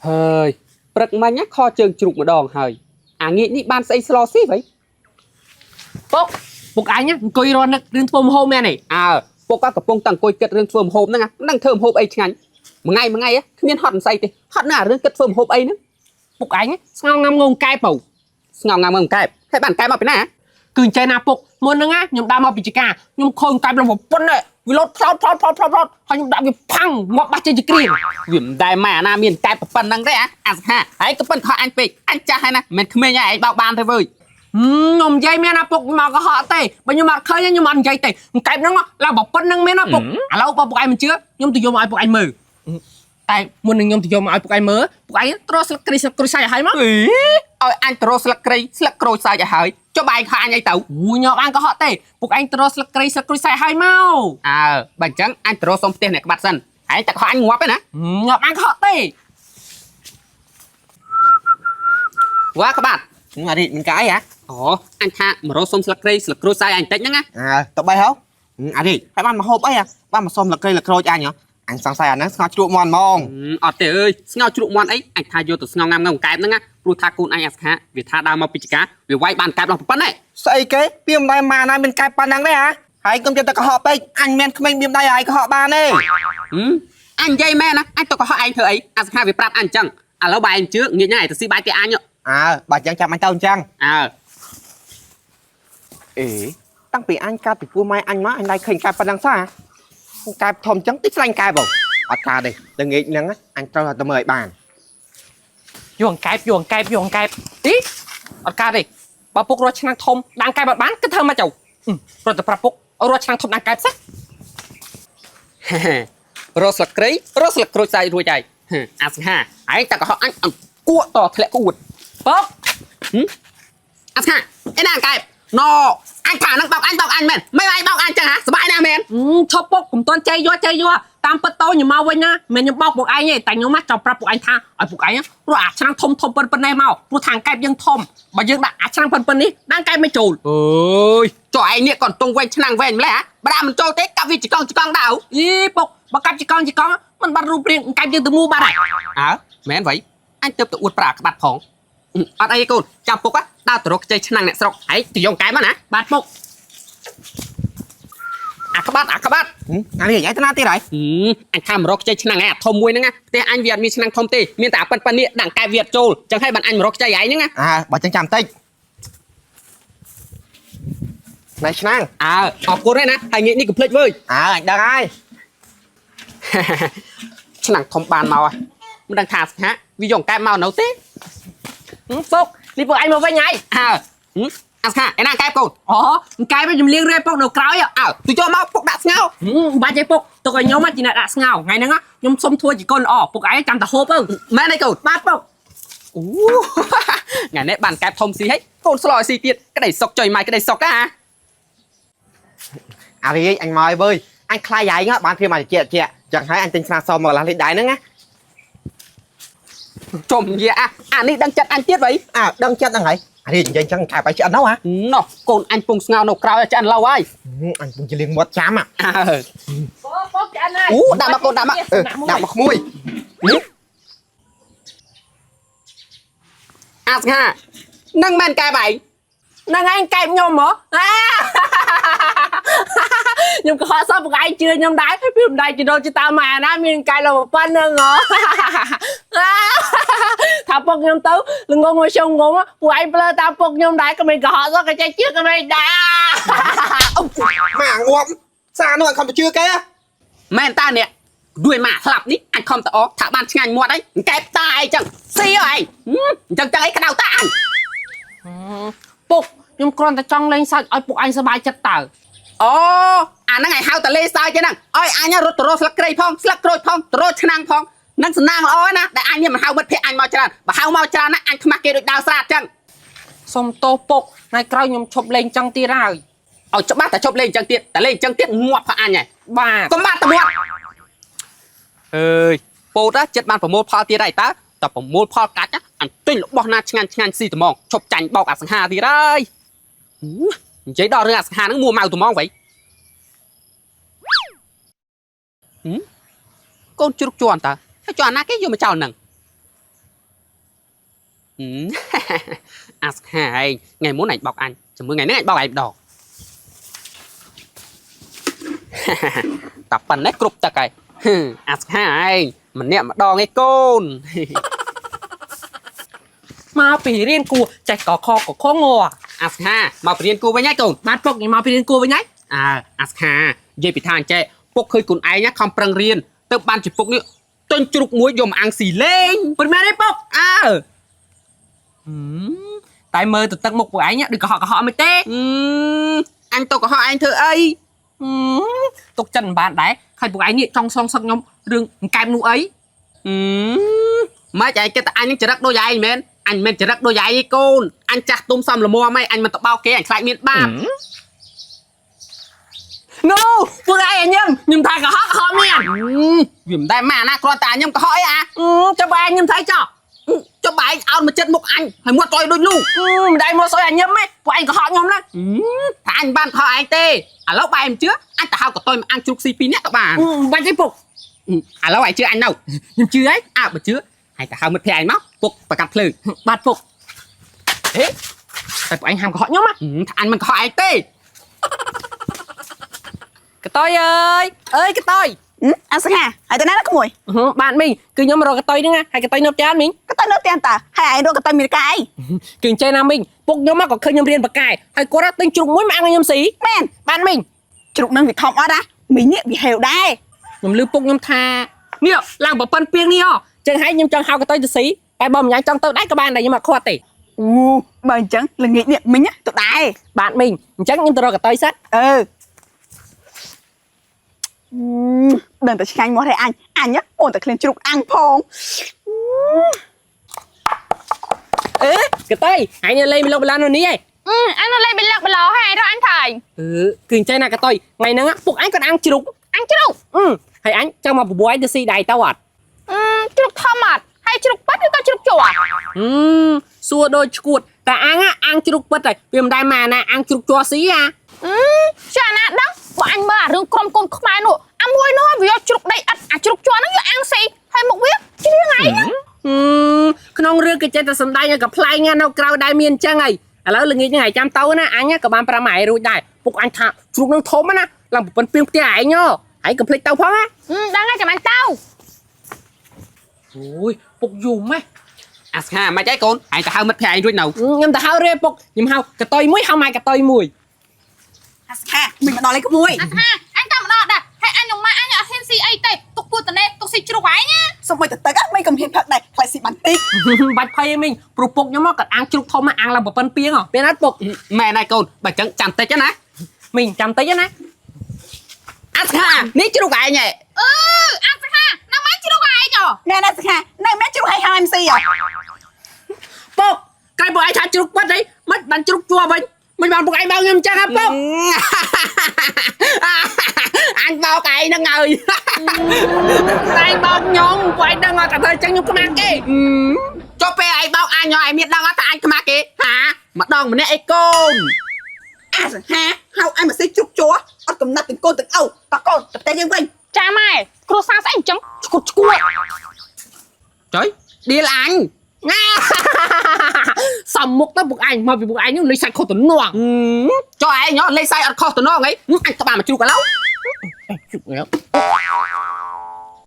ហើយព្រឹកមិញណាខជើងជ្រូកម្ដងហើយអាងាកនេះបានស្អីស្លស៊ីវ៉ៃ ពុកពុកអញណាអង្គុយរត់នឹករឿងធ្វើម្ហូបមែនទេ អើពុកក៏កំពុងតែអង្គុយគិតរឿងធ្វើម្ហូបហ្នឹងណាមិនដឹងធ្វើម្ហូបអីឆ្ងាញ់មួយថ្ងៃមួយថ្ងៃគ្មានហត់មិនស្អីទេហត់ណាស់អារឿងគិតធ្វើម្ហូបអីហ្នឹង ពុកអញស្ងោងងាំងងកែបទៅ ស្ងោងងាំងកែបហើយបានកែបមកពីណា គឺអញ្ចឹងណាពុកមុនហ្នឹងណាខ្ញុំដើរមកពីចកាខ្ញុំខូនកែបឡើងប្រពន្ធនេះវាលោតផ្លោតផ្លោតផ្លោតផ្លោតផ្លោតហើយខ្ញុំដាក់វាផាំងងាប់បាស់ចេញជាគ្រាម វាមិនដែលម៉ែអាណាមានកែបប៉ុណ្្នឹងទេអាអាសហាហើយក៏ប៉ិនខកអញពេកអញចាស់ហើយណាមិនមែនក្មេងហើយឯងបោកបានទេវើយ ខ្ញុំនិយាយមែនណាពុកមកកុហកទេបើខ្ញុំអត់ឃើញខ្ញុំអត់និយាយទេកែបហ្នឹងឡើងប្រពន្ធហ្នឹងមែនណាពុកឥឡូវបើពុកឯងមិនជឿខ្ញុំទៅយកមកឲ្យពុកឯងមើលតែមុននឹងខ្ញុំទៅយកមកឲ្យពុកឯងមើលពុកឯងត្រូវស្លឹកគ្រីស្លឹកក្រូចសាច់ឲ្យហើយមក អីឲ្យអញទៅរកស្លឹកគ្រៃស្លឹកក្រូចសើចឲ្យហើយចុះបែងខកអញអីទៅ អូញ៉ាំអានកុហកទេពុកឯងត្រូវស្លឹកគ្រៃស្លឹកក្រូចសាច់ឲ្យមក អើបើអញ្ចឹងអញទៅរកសុំផ្ទះអ្នកក្បាត់សិនហើយតែខកអញងាប់ឯណា ងាប់អានកុហកទេ វ៉ាក្បាត់ អារីមិនកាយហ៎ អូអញថាមករកសុំស្លឹកគ្រៃស្លឹកក្រូចសើចអញតិចហ្នឹងណា អើតបីហ៎អារីហើយបានមកហូបអីហ៎បានមកសុំលកៃលក្រូចអញហ៎អញសង្ស័យអាហ្នឹងស្ងោជ្រក់មាន់ហ្មង អត់ទេអើយស្ងោជ្រូកមាន់អីអញថាយកទៅស្ងោងងាំងងកែបហ្នឹងណាព្រោះថាកូនអញអាសខាវាថាដើរមកពីចកាវាវាយបានកែបដល់ប៉ុណ្ណេះ ស្អីគេពីមិនដែរម៉ាណាមានកែបប៉ុណ្ណឹងទេហ៎ហើយកុំចិត្តតែកុហកពេកអញមានក្មេងមានដៃហើយកុហកបានទេ អញនិយាយមែនណាអញទៅកុហកឯងធ្វើអីអាសខាវាប្រាប់អញអញ្ចឹងឥឡូវបើឯងជឿងាកញ៉ៃទៅស៊ីបាយទេអញ អើបើអញ្ចឹងចាំអញទៅអញ្ចឹង អើ អេតាំងពីអញកាត់ពីពោះម៉ែអញមកអញដៃឃើញកែបប៉ុណ្ណឹងសោះកែបធំអញ្ចឹងតិចស្លាញ់កែបអត់កើតទេតែងាកហ្នឹងអញត្រូវតែមើលឲ្យបាន យកអង្កែបយកអង្កែបយកអង្កែបអីអត់កើតទេបើពុករត់ឆ្នាំងធំដាំងកែបអត់បានគឺធ្វើមកចៅរត់ទៅប្រាប់ពុកឲ្យរត់ឆ្នាំងធំដាំងកែបសិ រកស្លឹកគ្រៃរកស្លឹកក្រូចសើចរួចហើយអាសខាឯងតែកុហកអញអង្គក់តធ្លាក់ក្អួត ពុក អាសខាឯណាកែបណអញថាហ្នឹងបោកអញបោកអញមែនមិនឯងបោកអញចឹងហ่ะសบายណាស់មែន ឈប់ពុកកុំតន់ចៃយកចៃយកតាមពិតតោខ្ញុំមកវិញណាមិនខ្ញុំបោកពុកឯងទេតែខ្ញុំមកចង់ប្រាប់ពុកឯងថាឲ្យពុកឯងរត់អាឆ្នាំងធំធំប៉ុណ្ណេះមកព្រោះថាអង្កែបយើងធំបើយើងដាក់អាឆ្នាំងប៉ុណ្ណេះដាំងកែបមិនចូល អើយចុះឯងនេះក៏តុងវែងឆ្នាំងវែងម្លេះហ่ะបើដាក់មិនចូលទេកាប់វាចកងចកងដៅ អីពុកបើកាប់ជាកង់ជាកង់มันបាត់រូបរាងអង្កែបយើងទៅមូបាត់ហើយ អើមែនវៃអញទៅទៅអួតប្រាក្បាត់ផងអត់អីទេកូនចាំពុកដើរទៅរកខ្ចីឆ្នាំងអ្នកស្រុកឯងទៅយកកែមកណា បាទពុក អាក្បាត់អាក្បាត់ អានេះឯងទៅណាទៀតហើយ អញថាមករកខ្ចីឆ្នាំងឯងអាធំមួយហ្នឹងណាផ្ទះអញវាអត់មានឆ្នាំងធំទេមានតែអាប៉ិនប៉ិននេះដាក់កែវាអត់ចូលចឹងហើយបានអញមករកខ្ចីឯងហ្នឹងណា អើបើចឹងចាំតិចណៃឆ្នាំង អើអរគុណហើយណាហើយងាកនេះកុំភ្លេចវើយ អើអញដឹងហើយ ឆ្នាំងធំបានមកហើយមិនដឹងថាស្ហាវាយកកែមកនៅទេ ពុកនេះពុកឯងមកវិញហើយ អើអាស្ហាឯណាកែកូន អូអង្កែបខ្ញុំលាងរែពុកនៅក្រោយ អើទៅយកមកពុកដាក់ស្ងោ បាច់ទេពុកទុកឲ្យខ្ញុំជាអ្នកដាក់ស្ងោថ្ងៃហ្នឹងខ្ញុំសុំធ្វើជាកូនល្អពុកឯងចាំតែហូបទៅ មែនទេកូន បាទពុក អូថ្ងៃនេះបានកែបធំស៊ីហើយកូនស្លោឲ្យស៊ីទៀតក្តីសុកចុយម៉ៃក្តីសុកអា អារីអញមកហើយវើយអញខ្លាយឯងបានព្រាមអាជាជាចឹងហើយអញទិញស្នាសមមកកន្លះលីត្រដែរហ្នឹងណា ចុំយាអាអានេះដឹងចិត្តអញទៀតវៃ អើដឹងចិត្តហ្នឹងហើយអារីនិយាយចឹងកែបឲ្យឆ្អិនទៅហ៎ ណោះកូនអញពងស្ងោនៅក្រោយឆ្អិនឡូវហើយ អញពងជាលៀងមាត់ចាំ អើ ពុកពុកឆ្អិនហើយ អូដាក់មកកូនដាក់មក ដាក់មកក្មួយ អាស្ហានឹងមែនកែបឯង ហ្នឹងឯងកែបខ្ញុំហ៎ខ្ញុំក៏ហត់សោះពុកឯងជឿខ្ញុំដែរពីមិនដែរជីដូនជីតាម៉ែណាមានកែលោប៉ុណ្្នឹងហ៎ថាពុកខ្ញុំទៅល្ងងមកជុំងងពួកឯងផ្លើតាមពុកខ្ញុំដែរក៏មិនកុហកសោះក៏ចេះជឿក៏មិនដែរ ម៉ាងាប់សារនោះអញខំទៅជឿគេ មែនតានេះដួយម៉ាស្លាប់នេះអញខំតអថាបានឆ្ងាញ់មាត់អីកែបតាអីចឹងស៊ីអីអញ្ចឹងចឹងអីក្តៅតាអញ ពុកខ្ញុំគ្រាន់តែចង់លេងសើចឲ្យពុកឯងសប្បាយចិត្តតើ អូអាហ្នឹងឲ្យហៅតលេសើចហ្នឹងអើយអញរត់ទៅរកស្លឹកគ្រៃផងស្លឹកក្រូចផងទៅរកឆ្នាំងផងនឹងសំណាងល្អណាដែលអញនេះមិនហៅមិត្តភក្តិអញមកច្រើនបើហៅមកច្រើនណាអញខ្មាស់គេដូចដាវស្រាតចឹង សុំទោសពុកថ្ងៃក្រោយខ្ញុំឈប់លេងចឹងទៀតហើយ ឲ្យច្បាស់តែជប់លេងចឹងទៀតតែលេងចឹងទៀតងាប់ផអញហើយ បាទ កុំបាត់តមាត់អើយពោតចិត្តបានប្រមូលផលទៀតហើយតើតប្រមូលផលកាច់អញទិញរបស់ណាឆ្ងាញ់ឆ្ងាញ់ស៊ីត្មងឈប់ចាញ់បោកអាសង្ហាទៀតហើយនិយាយដល់រឿងអាសង្ហាហ្នឹងមួម៉ៅត្មងវ៉ៃកូនជ្រុកជន់តើហើយជន់ណាគេយកមកចោលហ្នឹង អាសខាឯងថ្ងៃមុនអញបោកអញចាំមើលថ្ងៃនេះអញបោកឯងម្ដង តែប៉ុណ្ណេះគ្រប់ទឹកហើយហឹមអាសខាឯងម្នាក់ម្ដងឯងកូន មកពីរៀនគួរចេះកខកខង អាសខាមកពីរៀនគួរវិញហើយកូន បាទពុកខ្ញុំមកពីរៀនគួរវិញហើយ អើអាសខានិយាយពីថាអញ្ចេះពុកឃើញខ្លួនឯងណាខំប្រឹងរៀនទៅបានជាពុកនេះទិញជ្រូកមួយយកមកអាំងស៊ីលេង ពិតមែនទេពុក អើ ហឹមតែមើលទៅទឹកមុខពួកឯងដូចកុហកកុហកមិនទេ អឺអញទៅកុហកឯងធ្វើអី ហឹមទុកចិត្តមិនបានដែរឃើញពួកឯងនេះចង់សងសឹកខ្ញុំរឿងអង្កែបនោះអី អឺម៉េចឯងគិតថាអញនឹងចរិតដូចឯងមែនអញមិនមែនចរិតដូចឯងទេកូនអញចាស់ទុំសំល្មមហីអញមិនទៅបោកគេអញខ្លាចមានបាប នោះពួកឯងអញញឹមខ្ញុំថាកុហកកុហកមាន វាមិនដែលម៉ាណាគ្រាន់តែអញខ្ញុំកុហកអីអា ចាំបែងខ្ញុំថៃចោះ ចុះបែងអោនមកចិត្តមុខអញហើយមាត់ចុយដូចនោះ មិនដែរមកសុយអញញឹមទេពួកឯងកុហកខ្ញុំណា ថាអញបានកុហកឯងទេឥឡូវបែងមិនជឿអញទៅហៅកតុយមកអាំងជ្រូកស៊ីពីរនាក់ក៏បាន បាច់ទេពុក ឥឡូវឯងជឿអញនៅ ខ្ញុំជឿហើយ អើបើជឿឯងទៅហៅមិត្តភក្តិឯងមកពុកប្រកាត់ភ្លើង បាទពុកហេតែពួកឯងហាមកុហកខ្ញុំណា ថាអញមិនកុហកឯងទេ កតុយអើយអើយកតុយ អាសខាហើយទៅណាដល់ក្មួយ បាទមីងគឺខ្ញុំរកកតុយហ្នឹងហើយកតុយនៅផ្ទះមីង ក៏ទៅនៅផ្ទះតាហើយឯងរកក៏ទៅមានកាអី គឺអញ្ចឹងណាមីងពុកខ្ញុំក៏ឃើញខ្ញុំរៀនបកែហើយគាត់ទិញជ្រូកមួយមកអាំងឲ្យខ្ញុំស៊ី មែន បាទមីង ជ្រូកនឹងវាធំអត់ណាមីងនេះវាហេវដែរ ខ្ញុំលឺពុកខ្ញុំថានេះឡើងប្រប៉ិនពីងនេះហ៎ចឹងហើយខ្ញុំចង់ហៅកតុយទៅស៊ីតែបើម្យ៉ាងចង់ទៅដែរក៏បានដែរខ្ញុំអត់ខាត់ទេ អូបើអញ្ចឹងល្ងាចនេះមីងទៅដែរ បាទមីងអញ្ចឹងខ្ញុំទៅរកកតុយសិន អឺដឹងតែឆ្ងាញ់មាត់ហើយអញអញអូនតែក្លិនជ្រូកអាំងផង អេកតុយអញនៅលេងម្លុកម្លាននៅនេះឯង អឺអញនៅលេងបិលឹកបលោហើយរកអញថាអី អឺគឺអញ្ចឹងណាកតុយថ្ងៃហ្នឹងពុកអញគាត់អាំងជ្រូក អញជ្រូក អឺហើយអញចង់មកបបួយទៅស៊ីដៃទៅអត់ អឺជ្រូកធំអត់ហើយជ្រូកប៉ិតឬក៏ជ្រូកជ័រ អឺសួរដូចឈួតតែអាំងអាំងជ្រូកពិតហើយវាមិនដែលមកណាអាំងជ្រូកជ័រស៊ីអា អឺចាណាដឹងបើអញមើលអារឿងក្រុមកូនខ្មែរនោះអាមួយនោះវាយកជ្រូកដីឥដ្ឋអាជ្រូកជ័រហ្នឹងយកអាំងស៊ីហើយមុខវាជ្រៀងឯងណា អឺក្នុងរឿងគេចេះតែសំដែងឲ្យកប្លែងនៅក្រៅដែរមានអញ្ចឹងហើយឥឡូវល្ងាចហ្នឹងឯងចាំទៅណាអញក៏បាន5ម៉ែរួចដែរពុកអញថាជ្រូកនឹងធំណាឡើងប្រពន្ធពីងផ្ទះឯងហ៎ឯងកុំភ្លេចទៅផងណា ដឹងហើយចាំអញទៅ អូយពុកយូរម៉េះ អាសខាមិនអីកូនឯងទៅហៅមិត្តភក្តិឯងរួចនៅ ខ្ញុំទៅហៅរេពុកខ្ញុំហៅកតុយមួយហៅម៉ែកតុយមួយ អាសខាមីងមកដល់ឯក្មួយ អាថាអញតាមម្ដងដែរហើយអញនឹងម៉ាក់អញអត់ហ៊ានស៊ីអីទេទុកពួតតនេះទុកស៊ីជ្រូកឯងណា សុំមួយតទឹកមីងកុំហ៊ានផឹកដែរខ្លាចស៊ីបានតិច បាច់ភ័យឯងមីងព្រោះពុកខ្ញុំមកគាត់អាំងជ្រូកធំមកអាំងឡើងប្រពន្ធពីងហ៎ពេលណាពុក ម៉ែណៃកូនបើចឹងចាំតិចណា មីងចាំតិចណា អាសខានេះជ្រូកឯងហ៎ អឺអាសខានៅម៉ែជ្រូកឯងហ៎ មែនអាសខានៅមែនជ្រូកឲ្យហើយ MC ហ៎ ពុកក្រែពុកឯងថាជ្រូកពិតអីមិនបានជ្រូកជួវិញមិនបានពុកឯងបោកខ្ញុំអញ្ចឹងហ៎ពុក អញបោកឯងហ្នឹងហើយ តែបោកខ្ញុំពុកឯងដឹងអត់ថាធ្វើអញ្ចឹងខ្ញុំខ្មាស់គេ ចុះពេលឯងបោកអញឯងមានដឹងអត់ថាអញខ្មាស់គេហាម្ដងម្នាក់អីកូន អាសខាហៅអញមកស៊ីជ្រូកជ័រអត់កំណត់ទាំងកូនទាំងឪតកូនទៅផ្ទះយើងវិញ ចាម៉ែគ្រួសារស្អីអញ្ចឹងឈួតឈួត ចុយឌីលអញ ណាសំមុខទៅពុកឯងមកពីពុកឯងនោះលេខសាច់ខុសតំណង ចុះឯងលេខសាយអត់ខុសតំណងអីអញក្បាលមកជ្រូកឥឡូវ ជ្រូក